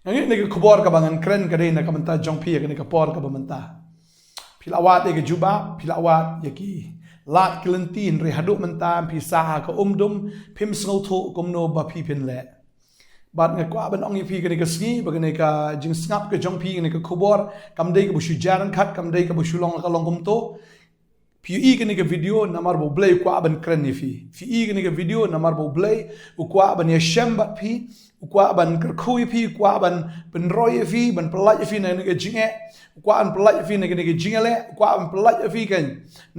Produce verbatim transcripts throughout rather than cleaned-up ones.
Nga ngeit kane ka khubor kaba ngan kren ka dei na ka bynta jong phi ha kane ka por kaba mynta. Phi la wad ïa ka jubab, phi la wad ïa ki lad ki lynti, hynrei haduh mynta phi sah ha ka umdum, phim sngewthuh kumno ba phi phin leh. Bad nga kwah ban ong ïa phi kane ka sngi ba kane ka jingsngap ka jong phi, kane ka khubor kam dei kaba shu jar ryngkat, kam dei kaba shu long ka long kumto. Phi ïohi kane ka video namar ba U Blei u kwah ban kren ïa phi. Phi ïohi kane ka video namar ba U Blei u kwah ban ïashem bad phi, u kwah ban kyrkhu ïa phi, u kwah ban pynroi ïa phi, ban pyllait ïa phi na kane ka jingeh, u kwah ban pyllait ïa phi na kane ka jingeh, u kwah ban pyllait ïa phi kan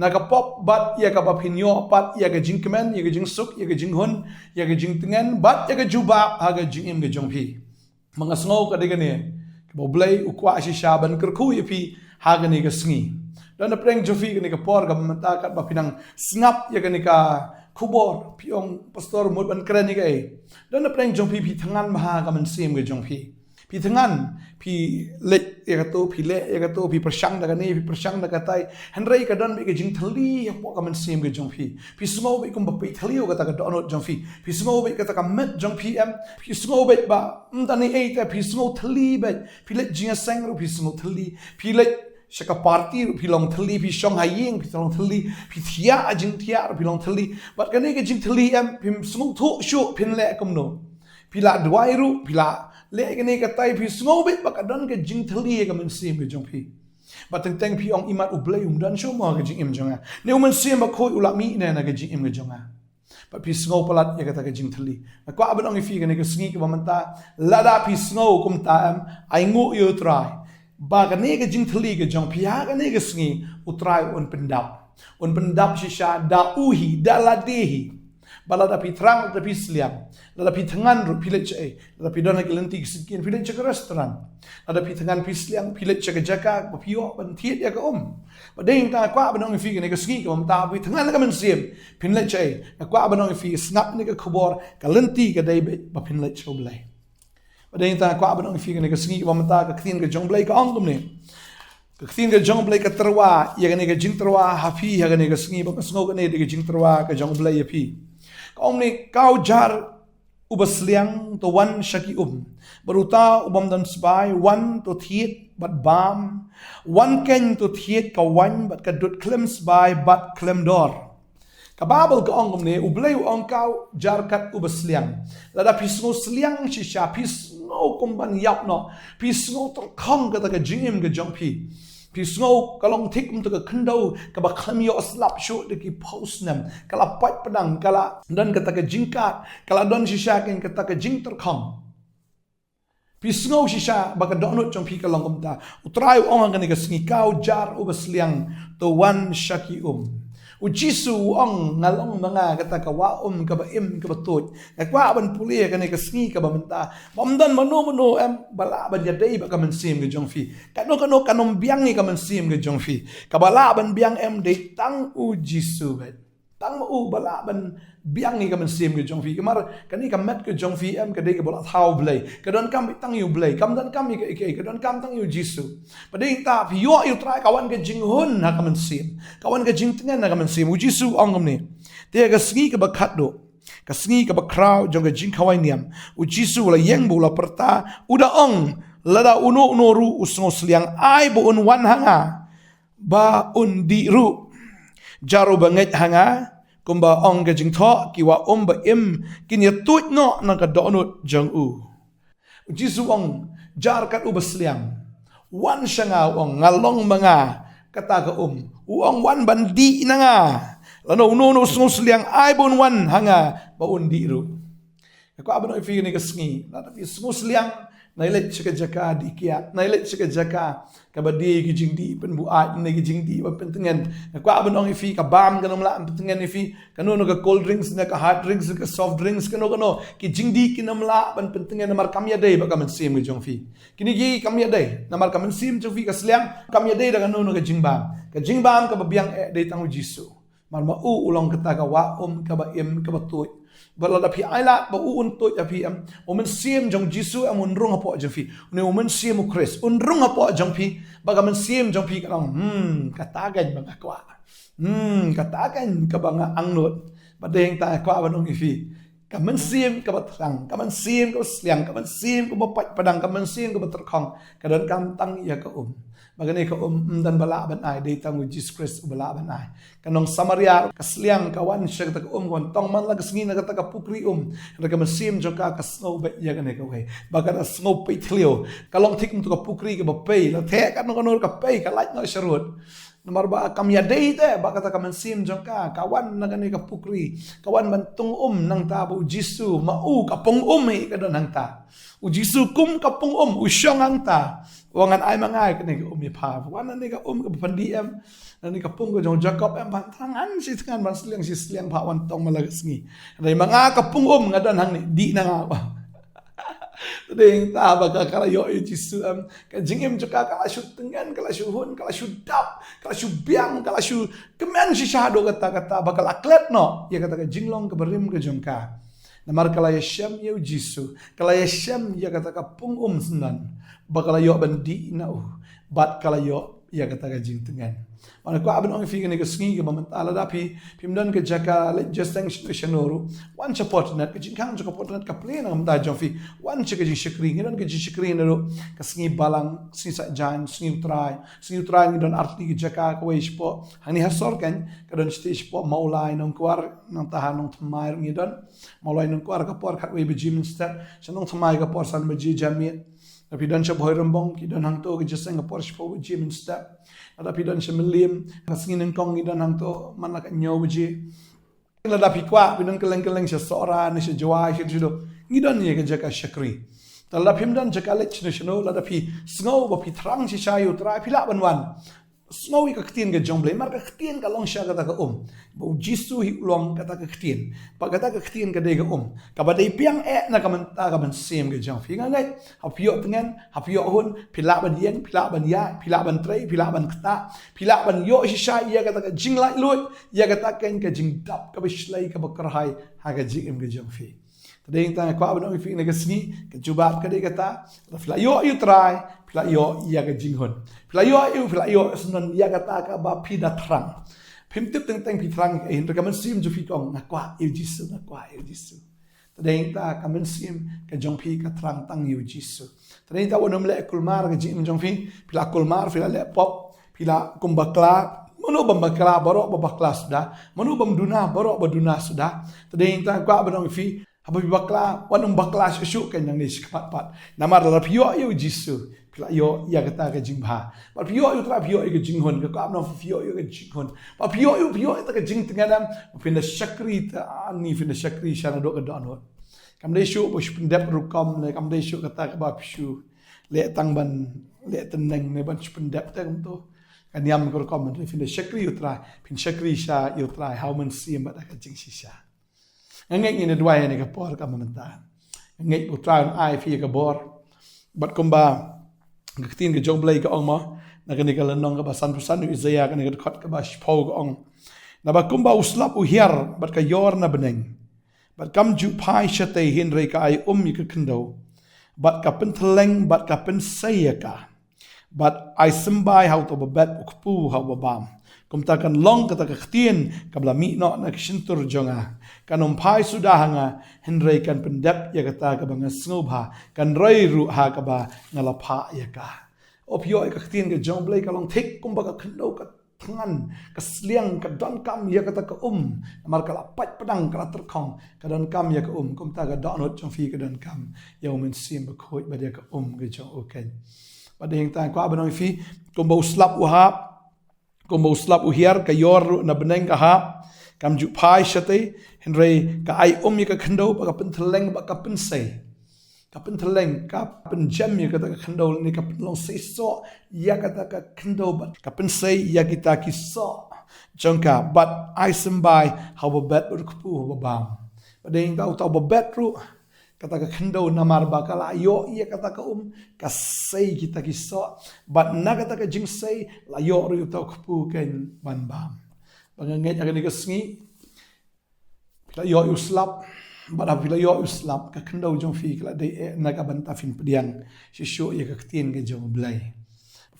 na ka pop bad ïa kaba phin ïoh pat ïa ka jingkmen, ïa ka jingsuk, ïa ka jinghun, ïa ka jingtngen bad ïa ka jubab ha ka jingim ka jong phi. Ma nga sngew ka dei kane kaba U Blei u kwah shisha ban kyrkhu ïa phi ha kane ka sngi. Don na pdeng jong phi kane ka por kaba mynta katba phi nang sngap ïa kane ka khubor, phi ong, "Pastor, mut ban kren ïa kaei?" Don na pdeng jong phi, phi thngan bha ha ka mynsiem ka jong phi. Phi thngan, phi leh ïa kato, phi leh ïa kato, phi pyrshang da kane, phi pyrshang da katai. Hynrei ka don beit ka jingthylli hapoh ka mynsiem ka jong phi. Phi sngew beit kumba phi thylli ïa kata ka dohnud jong phi. Phi sngew beit kata ka met jong phi em. Phi sngew beit ba ym don ei ei te, phi sngew thylli beit. Phi leit jingïaseng ruh phi sngew thylli. Phi leit sha ka party ruh phi long thylli, phi shong ha ïing phi long thylli, phi thiah jingthiah ruh phi long thylli. Bad kane ka jingthylli em, phim sngewthuh shuh phin leh kumno. Phi la duwai ruh, phi la leh kane katai, phi sngew beit ba ka don ka jingthylli ha ka mynsiem ka jong phi. Bad teng teng phi ong, "Imat U Blei um don shuh mo ha ka jingim jong nga? Ne U Mynsiem Bakhuid u la mih ne na ka jingim ka jong nga?" Bad phi sngew palat ïa kata ka jingthylli. Nga kwah ban ong ïa phi kane ka sngi kaba mynta, lada phi sngew kumta em, ainguh ïa U Trai ba kane ka jingthylli ka jong phi ha kane ka sngi U Trai un pyndap. Un pyndap shisha da u hi, da lade hi. Ba lada phi thrang, lada phi sliang, lada phi thngan ruh phi leit shaei, lada phi don ha ki lynti ki sitkin phi leit sha ka restaurant. Lada phi thngan phi sliang phi leit sha ka jaka ba phi ïoh ban thied ïa ka um. Bad dei nangta nga kwah ban ong ïa phi kane ka sngi kaba mynta, phi thngan ha ka mynsiem phin leit shaei, nga kwah ban ong ïa phi, sngap kane ka khubor, ka lynti ka dei beit ba phin leit sha U Blei. Bad dei nangta nga kwah ban ong ïa phi kane ka sngi kaba mynta, ka ktien ka jong U Blei ka ong kumne. Ka ktien ka jong U Blei ka tyrwa ïa kane ka jingtyrwa ha phi ha kane ka sngi, ba nga sngew kane dei ka jingtyrwa ka jong U Blei ïa phi. Ka ong kumne, "Ka u jar uba sliang, to wan sha ki um. Bad uta u bym don sbai, wan to thied bad bam. Wan keiñ to thied ka waiñ bad ka dud khlem sbai bad khlem dor." Ka Baibl ka ong kumne, U Blei u ong, "Ka u jar kat uba sliang." Lada phi sngew sliang shisha, phi sngew kum ban ïap noh, phi sngew tyrkhong kata ka jingim ka jong phi. Phi sngew ka long thik kumta ka khyndew kaba khlem ïoh slap shuh da ki phew snem, ka la pait pdang, ka la don kata ka jingkad, ka la don shisha keiñ kata ka jingtyrkhong. Phi sngew shisha ba ka dohnud jong phi ka long kumta. U Trai u ong ha kane ka sngi, "Ka u jar uba sliang, to wan sha ki um." U Jisu u ong, "Nga long ma nga kata ka wah um kaba im kaba tuid." Nga kwah ban pule ha kane ka sngi kaba mynta ba ym don mano mano em ba lah ban ïadei bad ka mynsiem ka jong phi. Kano kano kan ym biang ïa ka mynsiem ka jong phi. Kaba lah ban biang em dei tang U Jisu beit. Tang ma u ba lah ban biang ïa ka mynsiem ka jong phi. Namar kane ka met ka jong phi em ka dei kaba la thaw Blei. Ka donkam beit tang ïa U Blei, kam donkam ïa ka, ïa ka, ka donkam tang ïa U Jisu. Bad dei nangta phi ïoh ïa U Trai, ka wan ka jinghun ha ka mynsiem, ka wan ka jingtngen ha ka mynsiem. U Jisu u ong kumne, te ha ka sngi kaba khatduh, ka sngi kaba khraw jong ka jingkhawai niam, U Jisu u la ïeng bad u la pyrta, u da ong, "Lada uno uno ruh u sngew sliang, ai ba un wan ha nga ba un dih ruh. Jar uba ngeit ha nga, kumba ong ka jingthoh, ki wah um ba im kin ïa tuid noh na ka dohnud jong u." U Jisu u ong, "Jar kat uba sliang, wan sha nga," u ong, "nga long ma nga kata ka um." U ong, "Wan ban dih na nga. Lano uno uno u sngew sliang, ai ba un wan ha nga ba un dih ruh." Nga kwah ban ong ïa phi kane ka sngi, lada phi sngew sliang, nai leit sha ka jaka dih kiad, nai leit sha ka jaka kaba die ki jingdih pynbuaid, ne ki jingdih ban pyntngen. Nga kwah ban ong ïa phi, ka bam kan ym lah ban pyntngen ïa phi. Kano kano ka cold drinks ne ka hard drinks ne ka soft drinks, kano kano ki jingdih kin ym lah ban pyntngen namar kam ïadei bad ka mynsiem ka jong phi. Kine ki kam ïadei namar ka mynsiem jong phi ka sliang, kam ïadei da kano kano ka jingbam. Ka jingbam kaba biang eh dei tang U Jisu. Namar ma u u long kata ka wah um kaba im kaba tuid. Bad lada phi ailad ba u un tuid ha phi em, u mynsiem jong U Jisu em un rung hapoh jong phi. Une u mynsiem U Khrist un rung hapoh jong phi. Bad ka mynsiem jong phi kan ong, "Hmm, kata keiñ ba nga kwah. Hmm, kata keiñ kaba nga angnud." Bad dei nangta nga kwah ban ong ïa phi, Ka mynsiem kaba thrang, ka mynsiem kaba sliang, ka mynsiem kaba pait padang, ka mynsiem kaba tyrkhong, ka donkam tang ïa ka um. Ba kane ka um ym don ba lah ban ai, dei tang u Jisu Khrist uba lah ban ai. Ka nong Samaria ka sliang, ka wan sha kata ka um, ka wan tong man la ka sngi na kata ka pukri um. Hynrei ka mynsiem jong ka ka sngew beit ïa kane kawei. Ba ka da sngew peit thliew. Ka long thik kumto ka pukri kaba pei, la theh kano kano ka pei, ka lait noh sharud. Namar ba kam ïadei te bad kata ka mynsiem jong ka, ka wan na kane ka pukri, ka wan ban tung um nangta ba u Jisu, ma u ka pung um hi ka don hangta. U Jisu kum ka pung um, u shong hangta. Wan ngan ai ma nga ïa kane ka um ïa pha. Wan na kane ka um kaba pyndih em, na kane ka pung ka jong u Jakob em, ban thrang ngan shi thngan, ban sliang shi sliang, pha wan tong man la ka sngi. Hynrei ma nga ka pung um nga don hangne, dih na nga. Te dei hangta ba ka, ka la ïoh ïa u Jisu em. Ka jingim jong ka ka la shu tngen, ka la shu hun, ka la shu dap, ka la shu biang, ka la shu kmen shisha haduh katta katta ba ka la klet noh ïa kata ka jinglong kaba rim ka jong ka. Namar ka la ïashem ïa u Jisu, ka la ïashem ïa kata ka pung um syndon, ba ka la ïoh ban dih na u, bad ka la ïoh ïa kata ka jingtngen. Nga kwah ban ong ïa phi kane ka sngi kaba mynta, lada phi phim don ka jaka leit jingïaseng shano shano ruh, wan sha Portnet, ka jingkhang jong ka Portnet ka plie na ka bynta jong phi. Wan sha ka jingshakri, ngi don ka jingshakri naduh ka sngi Balang, sngi Saitjaiñ, sngi U Trai. Sngi U Trai ngi don artylli ki jaka, kawei shapoh hangne ha Sorkaiñ, ka don shatei shapoh Mawlai Nongkwar, nangta ha Nongthymmai ruh ngi don. Mawlai Nongkwar ka por khatwei baje mynstep, sha Nongthymmai ka por san baje janmiet. Lada phi don sha Bhoirymbong, ki don hangto ka jingïaseng ka por shiphew baje mynstep. Lada phi don sha Mylliem, ka sngi nyngkong ngi don hangto man la ka hynñiew baje. Lada phi kwah, phi don kylleng kylleng sha Sohra ne sha Jowai, sha Jowai, ngi don ïa ka jaka shakri. Te lada phim don jaka leit shano shano, lada phi sngew ba phi thrang shisha ïa U Trai, phi lah ban wan. Sngew ïa ka ktien ka jong U Blei, namar ka ktien ka long sha kata ka um. Ba u Jisu hi u long kata ka ktien. Bad kata ka ktien ka dei ka um, kaba dei biang eh na ka bynta ka mynsiem ka jong phi. Nga ngeit haba phi ïoh tngen, haba phi ïoh hun, phi lah ban ïeng, phi lah ban ïaid, phi lah ban trei, phi lah ban ktah, phi lah ban ïoh shisha ïa kata ka jinglaitluid, ïa kata ka, ka jingdap kaba shlei kaba kyrhai ha ka jingim ka jong phi. Te dei hangta nga kwah ban ong ïa phi kane ka sngi, ka jubab ka dei kata, lada phi la ïoh ïa U Trai, phi la ïoh ïa ka jinghun. Phi la ïoh ïa u, phi la ïoh syndon ïa kata kaba phi da thrang. Phim tip teng teng phi thrang ïa kaei, hynrei ka mynsiem jong phi ka ong, nga kwah ïa u Jisu, nga kwah ïa u Jisu. Te dei hangta ka mynsiem ka jong phi ka thrang tang ïa u Jisu. Te dei hangta wat nym leh kulmar ka jingim jong phi, phi la kulmar, phi la leh pop, phi la kum bakla, mano bym bakla, baroh ba bakla suda, mano bym duna, baroh ba duna suda. Te dei hangta nga kwah ban ong ïa phi, haba phi bakla, wat nym bakla shuh shuh, kan nangne shakhmat pat. Namar lada phi ïoh ïa u Jisu, phi la ïoh ïa kata ka jingbha. Bad phi ïoh ïa U Trai, phi ïoh ïa ka jinghun, nga kwah ban ong ïa phi, phi ïoh ïa ka jinghun. Bad phi ïoh ïa u, phi ïoh ïa kata ka jingtngen em, phin da shakri te ani, phin da shakri sha naduh ka dohnud. Kam dei shuh ba shu pyndep rukom ne, kam dei shuh kata kaba phi shu leh tang ban leh tneng ne ban shu pyndep te kumto. Ka niam ka rukom, phin da shakri ïa U Trai, phin shakri sha ïa U Trai ha u Mynsiem bad ha ka jingshisha. Nga ngeit ngin ïa duwai ha kane ka por kaba mynta. Nga ngeit ba U Trai un ai ïa phi ïa ka bor. Bad kumba ka ktien ka jong U Blei ka ong mo, na kane ka lynnong kaba sanphew san u Isaïah, kane ka dkhot kaba shiphew ka ong, naba kumba u slap u hiar bad ka ïor na bneng, bad kam ju phai shatei, hynrei ka ai um ïa ka khyndew, bad ka pynthylleng bad ka pynsei ïa ka. Bad ai symbai ha uta uba bet, u kpu ha uba bam. Kumta kan long kata ka ktien kaba la mih noh na ka shyntur jong nga. Kan ym phai suda ha nga, hynrei kan pyndep ïa kata kaba nga sngewbha, kan roi ruh ha kaba nga la phah ïa ka. Haba phi ïoh ïa ka ktien ka jong U Blei, ka long thik kumba ka khyndew ka thngan, ka sliang, ka donkam ïa kata ka um. Namar ka la pait padang, ka la tyrkhong, ka donkam ïa ka um. Kumta ka dohnud jong phi ka donkam ïa u Mynsiem Bakhuid bad ïa ka um ka jong u keiñ. Bad dei hangta nga kwah ban ong ïa phi, kumba u slap u hap, kumba u slap u hiar, ka ïor ruh na bneng ka hap, kam ju phai shatei, hynrei ka ai um ïa ka khyndew, bad ka pynthylleng bad ka pynsei. Ka pynthylleng, ka pynjem ïa kata ka khyndew, lane ka pynlong seisoh ïa kata ka khyndew, bad ka pynsei ïa kita ki soh jong ka, bad ai symbai ha uba bet bad u kpu ha uba bam. Bad dei hangta uta uba bet ruh, kata ka khyndew, namar ba ka la ïoh ïa kata ka um, ka sei kita ki soh, bad na kata ka jingsei la ïoh ruh ïa uta u kpu keiñ ban bam. Bad nga ngeit ha kane ka sngi phi la ïoh ïa u slap, bad haba phi la ïoh ïa u slap, ka khyndew jong phi ka la dei eh na ka bynta phin pdiang shuh shuh ïa ka ktien ka jong U Blei.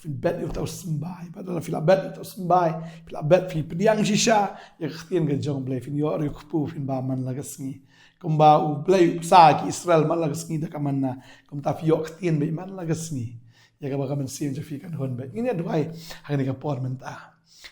Phin bet ïa uta u symbai, bad lada phi la bet ïa uta u symbai, phi la bet, phi pdiang shisha ïa ka ktien ka jong U Blei, phin ïoh ruh ïa u kpu, phin bam man la ka sngi. Kumba U Blei u sa ki Israel man la ka sngi da ka manna, kumta phi ïoh ktien beit man la ka sngi, ïa kaba ka mynsiem jong phi kan hun beit. Ngin ïa duwai ha kane ka por mynta.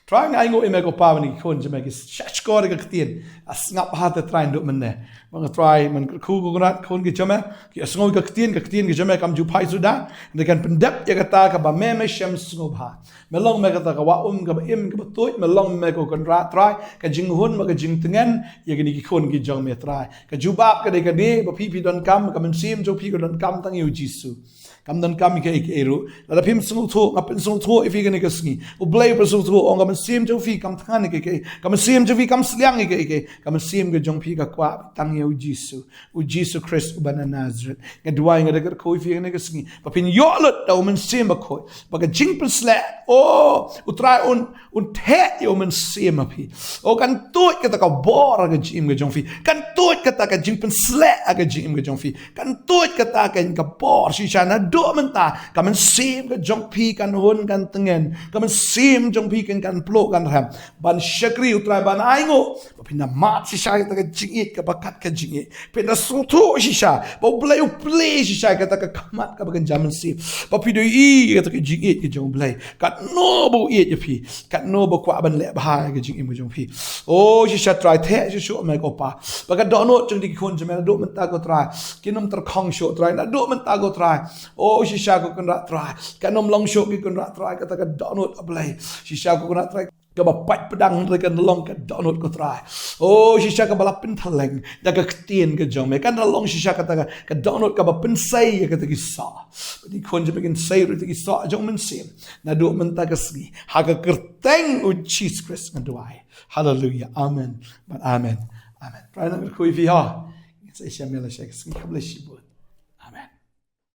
Trai, nga ainguh ïa me ko Pa, ba kine ki khun jong me ki shahshkor ïa ka ktien. Sngap bha te Trai, naduh mynne. Ba nga Trai, man kyrkhu ko Kynrad, khun ki jong me ki sngew ïa ka ktien, ka ktien ki jong me kam ju phai suda. Hynrei kan pyndep ïa kata kaba me, me shem sngewbha. Me long me kata ka wah um kaba im kaba tuid, me long me ko Kynrad Trai, ka jinghun bad ka jingtngen ïa kine ki khun ki jong me Trai. Ka jubab ka dei kane, ba phi, phi donkam, ka mynsiem jong phi ka donkam tang ïa U Jisu. Kam donkam ïa kiei kiei ruh. Lada phim sngewthuh, nga pynsngewthuh ïa phi kane ka sngi. U Blei u pynsngewthuh, ong ka mynsiem jong phi kam thngan ïa kiei kiei. Ka mynsiem jong phi kam sliang ïa kiei kiei. Ka mynsiem ka jong phi ka kwah tang ïa U Jisu. U Jisu Khrist uba na Nazareth. Nga duwai, nga da kyrkhu ïa phi kane ka sngi, ba phin ïoh lut da U Mynsiem Bakhuid, ba ka jingpynsleh, o, U Trai un, un theh ïa u mynsiem ha phi. O, kan tuid kata ka bor ha ka jingim ka jong phi. Kan tuid kata ka jingpynsleh ha ka jingim ka jong phi. Kan tuid kata ka, ka bor. Shisha naduh mynta ka mynsiem ka jong phi kan hun kan tngen. Ka mynsiem jong phi kan, kan pluh kan rhem. Ban shakri, U Trai, ban ainguh ba phin da mad shisha ïa kata ka jingïeit kaba kat ka jingïeit. Phin da sngewthuh shisha ba U Blei u plie shisha ïa kata ka khmat kaba kynja mynsiem. Ba phi da ïohi ïa kata ka jingïeit ka jong U Blei, katno ba u ïeit ïa phi, katno ba u kwah ban leh bha ïa ka jingim ka jong phi. O shisha Trai, theh shuh shuh me ko Pa, ba ka dohnud jong kine ki khun jong me naduh mynta ko Trai, kin ym tyrkhong shuh Trai, naduh mynta ko Trai. O shisha ko Kynrad Trai, kan ym long shuh ko Kynrad Trai kata ka dohnud, A Blei. Shisha ko Kynrad Trai, kaba pait pdang, hynrei kan long ka dohnud ko Trai, o shisha kaba la pynthylleng da ka ktien ka jong me. Kan long shisha kata ka, ka dohnud kaba pynsei ïa kata ki soh. Ba kine ki khun jong me kin sei ruh ïa kata ki soh jong u mynsiem naduh mynta ka sngi. Ha ka kyrteng U Jisu Khrist nga duwai. Haleluia. Amen. Bad amen. Amen. Trai, nang kyrkhu ïa phi ha. Ngin sa ïashem ïa la sha ka sngi. God bless you both.